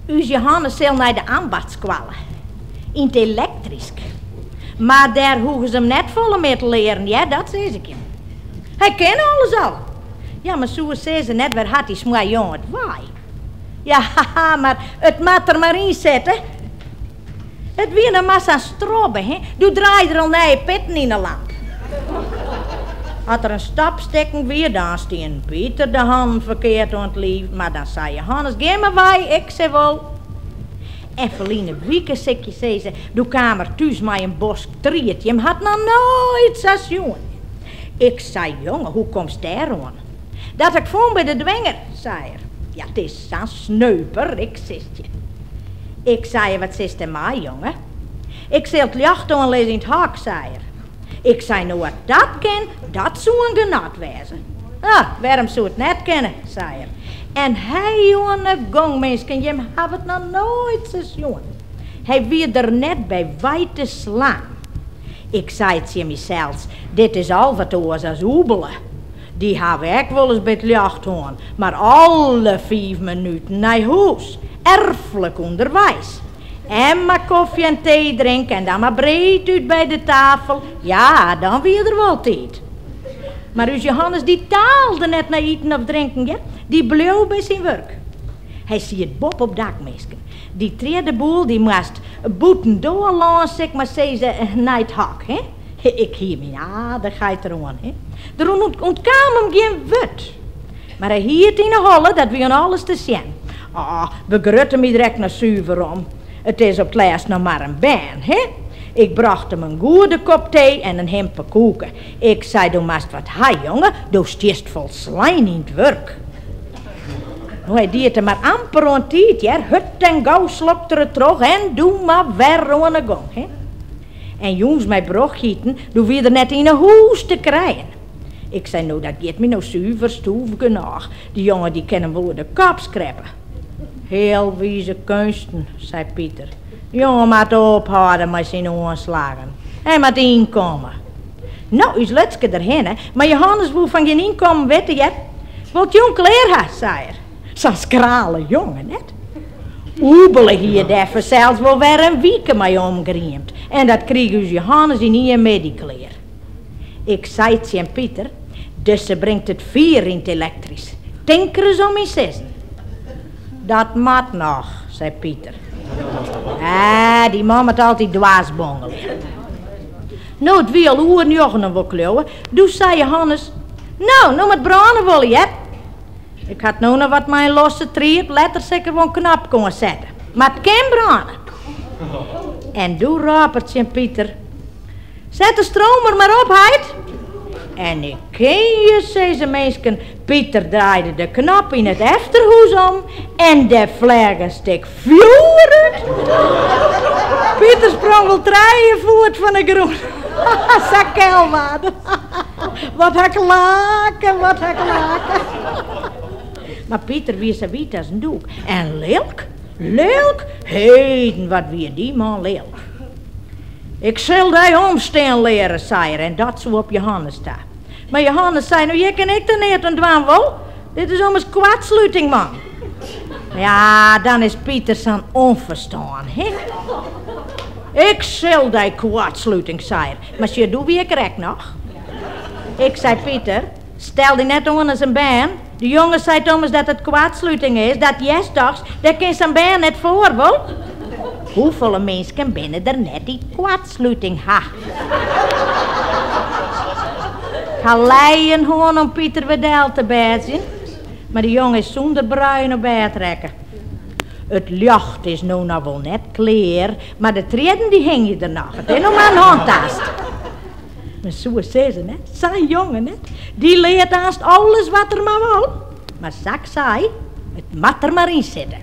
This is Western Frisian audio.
Us Johannes sil nei de ambachtsskoalle, yn it elektrysk. Mar dêr hoege se him net folle mear te learen, hear, dat sis ik jim. Hy kin alles al. Ja, men soe sizze, net wêr hat dy smoarjonge it wei? Ja, mar it moat der mar yn sitte. It wie noch mar sa'n strobbe, hè, doe draaide er al nije pitten yn 'e lamp. As der in stop stikken wie, dan stienen Piter de hannen ferkeard oan it liif, mar dan sei Johannes, Gean mar wei, ik sil wol. En ferline wike, sil ik je sizze, doe kaam er thús mei in bosk tried, jim ha it noch noait sa sjoen. Ik sei, Jonge, hoe komst dêr oan? Dat ha ik fûn by de dwinger, sei er. Ja, it is sa'n sneuper, ik sis it je. Ik sei, Wat silst dermei, jonge? Ik sil it ljocht oanlizze yn it hok, sei er. Ik sei, No, as dat kin, dat soe in genot wêze. Ah, wêrom soe it net kinne, sei er. En hy oan 'e gong, minsken, jim hawwe it noch noait sa sjoen. Hy wie der net by wei te slaan. Ik sei tsjin mysels, Dit is al wat oars as Oebele. Dy ha we ek wolris by it ljocht hân, mar alle fiif minuten nei hûs, erflik ûnderweis. En mar kofje en tee drinke en dan mar breed út by de tafel, ja, dan wie der wol tiid. Mar ús Johannes dy taalde net nei iten of drinken, hear, dy bleau by syn wurk. Hy siet boppe op dak, minsken. Dy triedeboel dy moast bûtendoar lâns, sil ik mar sizze, nei it hok, hè. Ik hie myn aardichheid deroan, hè. Der ûntkaam him gjin wurd. Mar hy hie it yn 'e holle, dat wie oan alles te sjen. Oh, begrutte my der ek noch suver om. It is op 't lêst noch mar in bern, hè. Ik brocht him in goede kop tee en in himpe koeke. Ik sei, do moatst wat ha, jonge, do stiest folslein yn 't wurk. No, hy die it der mar amper oan tiid, hear. Hurd en gau slokte er it troch en doe mar wer oan 'e gong, hè. En jûns mei brochje-iten, doe wie er net yn 'e hûs te krijen. Ik sei, no dat giet my no suver stûf genôch, dy jonge dy kin him wol oer de kop skreppe. Healwize keunsten, sei Piter. De jonge moat ophâlde mei syn oanslaggen. Hy moat ynkomme. No, ús Lutske derhinne, mar Johannes woe fan gjin ynkommen witte, hear. Wol it jûn klear ha, sei er. Sa'n skrale jonge, net? Oebele hie dêr fansels wol wer in wike mei omgriemd en dat krige ús Johannes yn ien middei klear. Ik sei tsjin Piter, Dizze bringt it fier yn it elektrysk. Tink ris om myn sizzen. Dat moat noch, sei Piter. Eh, dy man moat altyd dwarsbongelje. No, it wie al oer njoggenen wol 'k leauwe, doe sei Johannes, No, no moat brâne wol, hear. Ik ha it no noch wat mei in losse tried, letter sil ik der wol in knopke oan sette. Mar it kin brâne. En doe rôp er tsjin Piter, Set de stromer mar op, heit! En ik kin je sizze, minsken, Piter draaide de knop yn it efterhûs om en dêr fleach in stik fjoer út. Piter sprong wol trije foet fan 'e grûn. Sa kel waard er. Wat ha ik lake, wat ha ik lake. Mar Piter wie sa wyt as in doek. En lilk, lilk, heden wat wie dy man lilk. Ik sil dy omstean leare, sei er en dat soe op Johannes ta. Mar Johannes sei, no hjir kin ik der neat oan dwaan wol, dit is ommers koartsluting man. Ja, dan is Piter sa'n ûnferstân, hè. Ik sil dy koartsluting, sei er. Mar sjoch, doe wie ik der ek noch. Ik sei, Piter, stel dy net oan as in bern. De jonge seit ommers dat it koartsluting is, dat hearst dochs, dêr kin sa'n bern net foar, wol? Hoefolle minsken binne der net dy't koartsluting ha? Ik ha lijen hân om Piter wer del te bêdzjen, mar de jonge is sûnder bruien op bêd rekke. It ljocht is no noch wol net klear, mar de triedden dy hingje der noch. It is noch mar in hântast. Men soe sizze, net? Sa'n jonge, net? Dy leart aanst alles wat er mar wol. Mar sa't ik sei, it moat der mar yn sitte.